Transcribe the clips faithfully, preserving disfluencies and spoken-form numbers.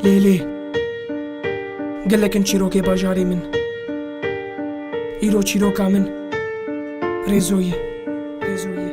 Lê lê. Gelek in çîrokê bajarê min. Îro çîroka min Rêzo ye. Rêzo ye.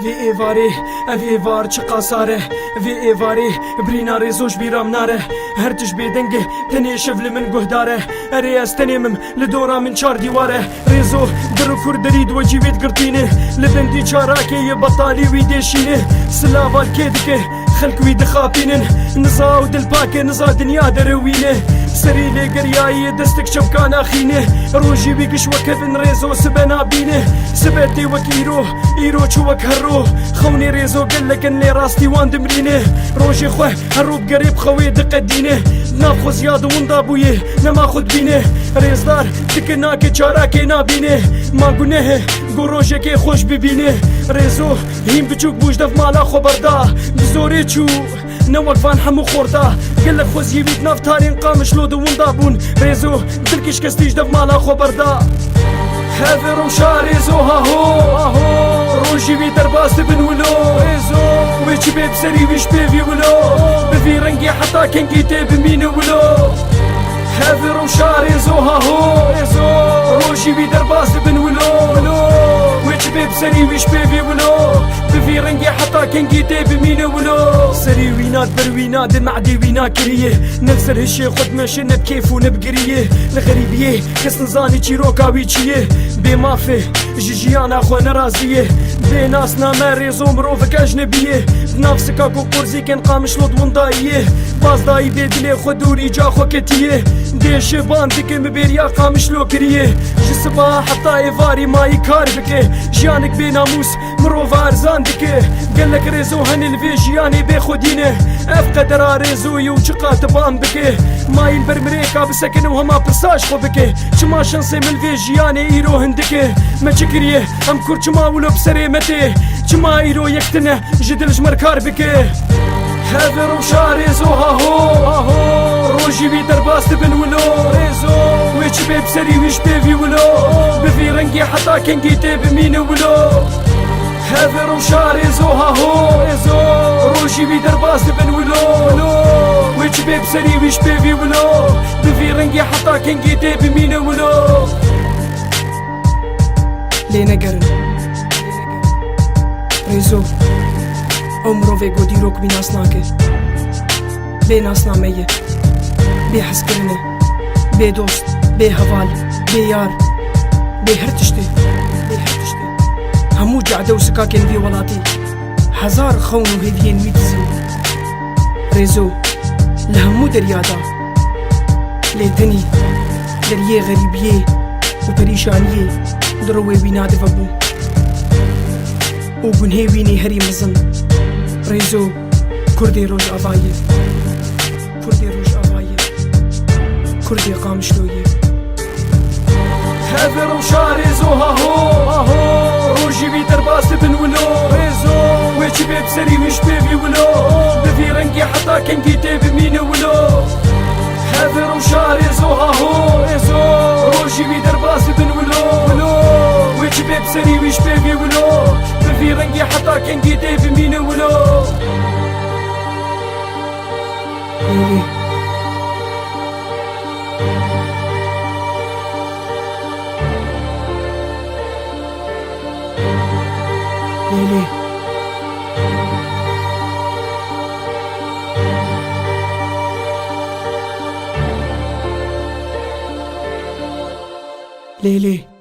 Vê êvarê, ev êvar çiqas sar e. Vê êvarê, birîna Rêzo ji bîra min nare. Her tişt bêdeng e, tenê şev li min guhdar e. Erê, ez tenê mim, li dora min çar dîwar e. Rêzo, dir û kur derî di wecî wê digirtîne. Li bendî çarakê ye, betalî wî dêşîne. Silava li kê dike, xelk wî dixapînin. Niza û dil pak e, niza dinya derewîne. Serî lê geriyayî ye, destek çepka naxîne. Rojî wî giş wekevin Rêzo sibe nabîne. Sibe tê wek îro, îro çû wek herro. Xewnê Rêzo gelek in lê rastî wan dimrîne. Rojê xwe her rû bi gerê bi xewê diqedîne. Nav xwe ziya di winda bûye, nema xwe dibîne. Rêzdar, dike nake çarakê nabîne. Ma guneh e, ku rojekê xweş bibîne. Rêzo, hîn biçûk bû ji dev mala xwe berda. Bi zorê çû, ne wek van hemû xorta. Gelek xweziyê wî di nav tarên Qamişlo di winda bûn. Rêzo, dilkî şikestî ji dev mala xwe berda. Hevê rewşa Rêzo ha ho, ha ho. Rojî wî derbas dibin wilo. Rêzo, wê çi bê bi serî wî ji pêvî wilo. Bi vî rengî heta kengî tê bimîne wilo. Hevê rewşa Rêzo ha ho, Rêzo. Rojî wî derbas dibin wilo, wilo. Wê çi bê bi serî wî ji pêvî wilo. Bi vî rengî heta kengî tê bimîne wilo. Serî wîna di ber wîna di me'dê wîna kiriye. Ne bi ser hişê xwe dimeşe, ne bi kêf û ne bi giriyê. Li xerîbiyê kes nizanî çîroka wî çi ye. Bê maf e, ji jiyana xwe nerazî ye. Bê nasname Rêzo mirovek ecnebî ye. Di nav sikak û qurzîkên Qamişlo di windayî ye. Bazdayî bê dilê xwe dûrî ca xwe ketiye. Dê şiban dike min bêriya Qamişlo kiriye. Ji sibaha heta êvarî mayî kar bike. Jiyanek bê namûs mirova erzan dike. Gelek Rêzo hene li vê jiyanê bê xwedî ne. Ev qedera Rêzoyê û çiqa tiban bike. Mayî li ber mirêka bisekine û hema pirsa ji xwe bike. Çima şansê min li vê jiyanê îro hindik e? Me çi kiriye? Em kur çima wilo bi serê me tê? Çima îro yek tine ji dil ji me re kar bike? Hevê rewşa Rêzo ha ho, ha ho. Rojî wî derbas dibin wilo. Rêzo, wê çi bê bi serî wî ji pêvî wilo. Bi vî rengî heta kengî tê bimîne wilo. Hevê rewşa Rêzo ha ho, Rêzo. Rojî wî derbas dibin wilo, wilo. Wê çi bê bi serî wî ji pêvî wilo. Bi vî rengî heta kengî tê bimîne wilo. Lê negerin. Rêzo, ew mirovê ku dîrok wî nas nake. Bê nasname ye. Bê hezkirin e. Bê dost, bê heval, bê yar, bê her tiştê. Bê her tiştê. Hemû cade û sikakên vî welatî hezar xewn û hêviyên wî dizîn. Rêzo, li hemû derya da. Lê tenî deriyê xerîbiyê û perîşaniyê di rûyê wî nade vebû. Û gunhê wî nê herî mezin. Rêzo, Kurdê Rojava ye. Kurdê Rojava ye. Kurdê Qamişlo ye. Hevê rewşa Rêzo ha ho, ha ho. Rojî wî derbas dibin wilo. Rêzo, wê çi bê bi serî wî ji pêvî wilo. Bi vî rengî heta kengî tê bimîne wilo. Hevê rewşa Rêzo ha ho, Rêzo. Rojî wî derbas dibin wilo, wilo. Wê çi bê bi serî wî ji pêvî wilo. Bi vî rengî heta kengî tê bimîne wilo. Lê lê. Lê lê. Lê lê.